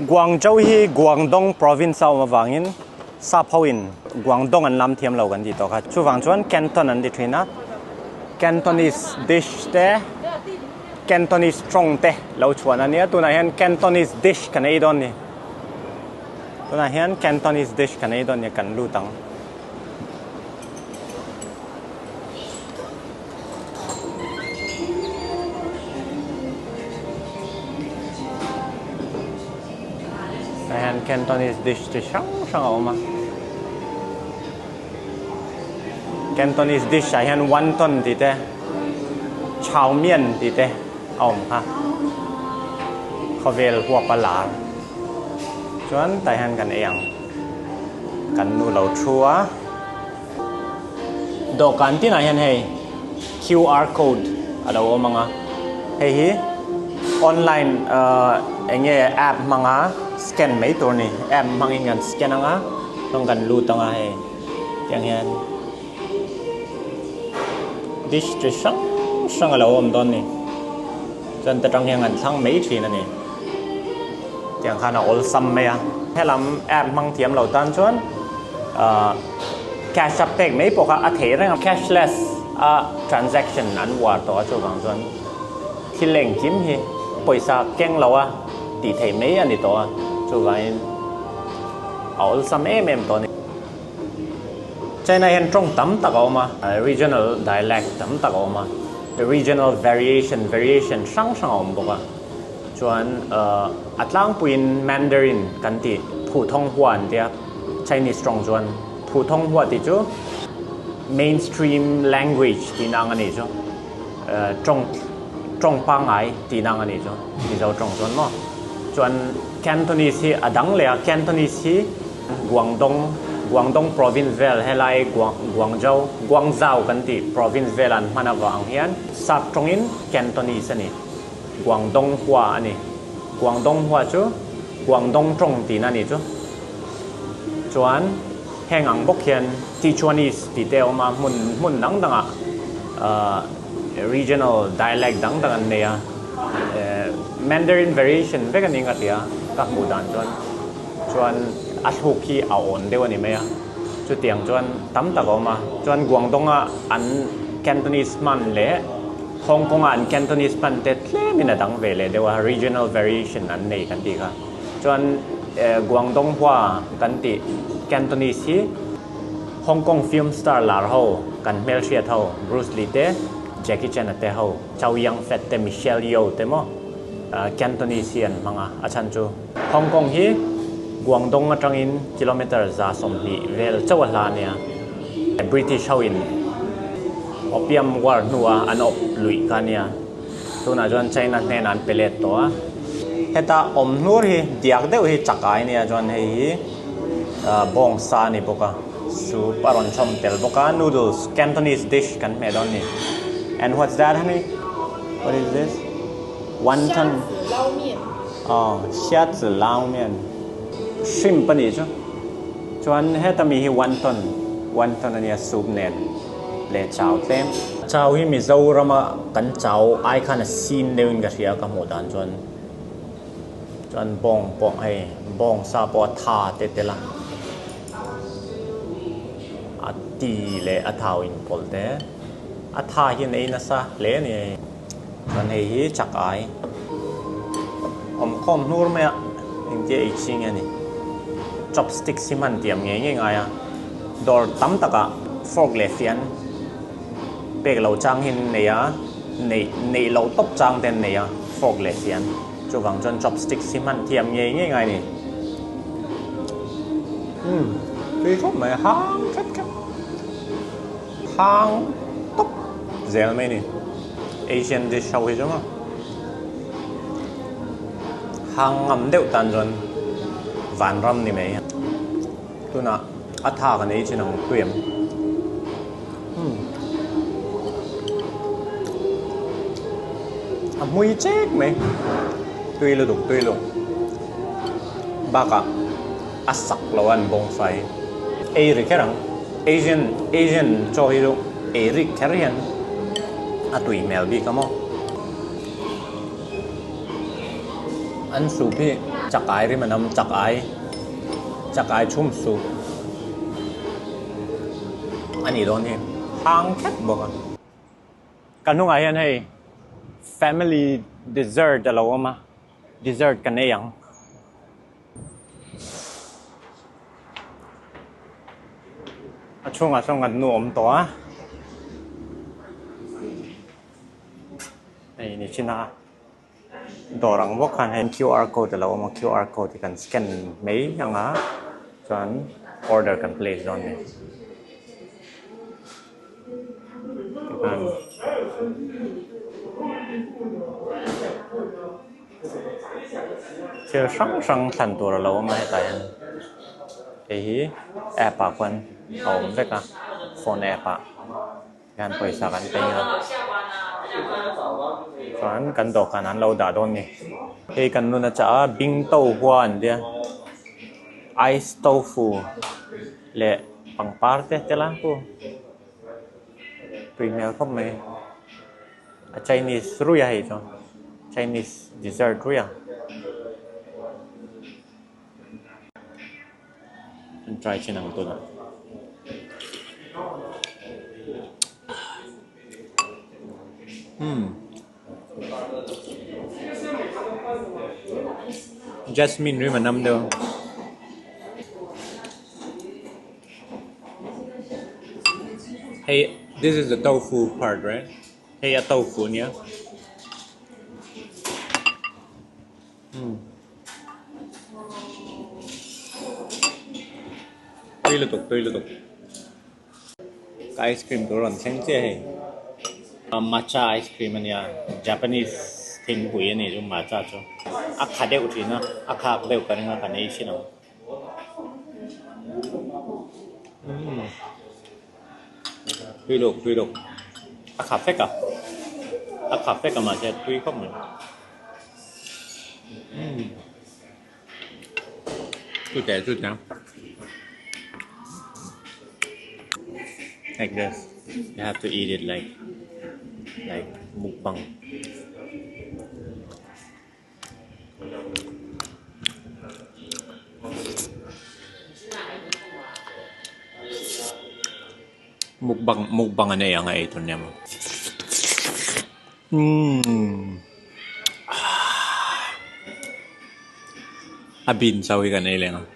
Guangzhou hi Guangdong province a awm avangin sap ho in Guangdong an lam thiam lo kan tih tawh kha. Chuvang chuan Canton an ti thin a. Cantonese dish te, Cantonese tawng te lo chhuan a nia. Tunah hian Cantonese dish kan ei dawn ni. Tunah hian Cantonese dish kan ei dawn nia kan lut ang. Tah hian Cantonese dish chi hrang hrang a awm a. Cantonese dish ah hian wonton tih te, chow mein tih te a awm kha. Khawvel huap a lar. Chuan tah hian kan ei ang. Kan nu lo thu a. Dawhkan tinah hian hei QR code a lo awm ang a, hei hi online ahh eng nge app hmanga scan mai tur a ni, app hmangin kan scan ang a chuan kan lut ang a hei tiang hian dish chi hrang hrang a lo awm dawn a ni chuan ta tang hian kan thlang mai thin a ni tiang khan a awlsam mai a helam app hmang thiam lo tan chuan. Ahh cash a pek mai pawh kha a theih reng a, cashless a transaction an uar tawh a chuvang chuan thil engkim hi pawisa keng lo a tih theih mai a ni tawh a, chuvangin a awlsam em em tawh a ni. China hian tawng tam tak a awm a, regional dialect tam tak a awm a, regional variation variation hrang hrang a awm bawk a, chuan ahh a tlangpuiin Mandarin kan tih Phuthonghua an tia. Chinese tawng chuan Phuthonghua tih chu mainstream language tih nang a nih chu, tawng tawng pangngai tih nang a nih chu Mizo tawng chuan maw. Chuan Cantonese hi a dang leh a, Cantonese hi Guangdong Guangdong province vel helai Guangzhou Guangzhou kan tih province vel an hman avang hian sap tawngin Cantonese a ni, Guangdong hua a ni. Guangdong hua chu Guangdong tawng tihna a nih chu. Chuan heng ang bawk hian Sichuanese tih te a awm a, hmun hmun dang dangah ahh regional dialect dang dang an nei a, Mandarin variation vek a ni nga tia ka hmuh dan chuan chuan a thluk hi a awn deuh a ni mai a, chutiang chuan tam tak a awm a, chuan Guangdong-a an Cantonese hman leh Hong Kong-a an Cantonese hman te tlemin a dang ve leh deuh a, regional variation an nei kan tih kha. Chuan Guangdong Hua kan tih Cantonese hi Hong Kong film star lar ho kan hmelhriat ho Bruce Lee te, Jackie Chan a te ho, Chow Yun Fat te, Michelle Yeoh te maw Cantonese hi an hmang a, a chhan chu Hong Kong hi Guangdong atangin kilometer 120 vel chauh a hla a nia. British ho in Opium War hnua an awp luih kha a nia. Tunah chuan China hnenah an pe let tawh a. Heta awm hnur hi diak deuh hi chakai nia chuan hei hi bawng sa a ni bawk a, soup a rawn chhawm tel bawk a, noodles Cantonese dish kan hmeh dawn a ni. And what's that honey? What is this? Wonton. Aw, xiazi lao mian. Shrimp a nih chu. Chuan heta mi hi wonton, wonton a nia soup nen. Leh chau tlem. Chau hi Mizorama kan chau ai khan a sin deuhin ka hria ka hmuh dan chuan chuan bawng pawh hei bawng sa pawh a tha te tel a a ti leh a thau inpawlh te a tha hian ei nasa hle a ni hei chuan hei hi chak ai awmkhawm hnur mai a engtia ei chi nge a ni chopsticks hi hman tiam ngei ngei ngai a. Dawr tam takah fork leh fian pek lo chang hi an nei a, neih neih loh tawp chang te an nei a fork leh fian. Chuvang chuan chopsticks hi hman thiam ngei ngei ngai a ni. Umm tui khawp mai hang khat khat hang tawp zel mai a ni. Asian dish ho hi chu maw hang ngam deuh tan chuan vanram ni mai. Tunah a tha kan ei chin ang tui em. Umm. A hmui chek mai. Tui lutuk tui lutuk. Bakah a sak lo a an bawng fai. Ei ri kher ang. Asian Asian chaw hi chu ei rik kher hian a tui hmel bik a maw. An soup hi. Chakai rim a nam chakai chakai chhum suh a nih dawn hi hang thlep bawk a. Ka hnungah hian hei family dessert a lo awm a dessert kan ei ang. A chhungah sawn kan nu awm tawh a hei ni chin a dawr ang bawk khan hei qr code a lo awm a qr code hi kan scan mai ang a chuan order kan place dawn a ni tikhan. Thil hrang hrang thlan tur a lo awm a hetah hian hei hi app ah khuan a awm vek a phone app ah hian pawisa kan pe a chuan kan dawhkan an lo dah dawn a ni hei kan nun a chah a bing to hua an tia ice tofu leh pangpar te te lai pawh tui hmel khawp mai. A Chinese ruih a hei chu Chinese dessert ruih a an try chin ang tun a. Hmm. Jasmine rim a nam deuh. Hei this is the tofu part right? Hei a tofu ania. Hmm. Tui lutuk tui lutuk. Ka ice cream tur rawn thleng chiah hei. Matcha ice cream ania Japanese thingpui ani chu matcha chu. A kha deuh thin a a khak deuh ka ring a kan ei thin ang. Tui luk tui luk a kha fek a a kha fek a mahse a tui khawp mai chuteh chuteh like this you have to eat it like like mukbang. Mukbang mukbang an ei ang a ei tur nia maw umm a beans ho hi kan ei leh ang.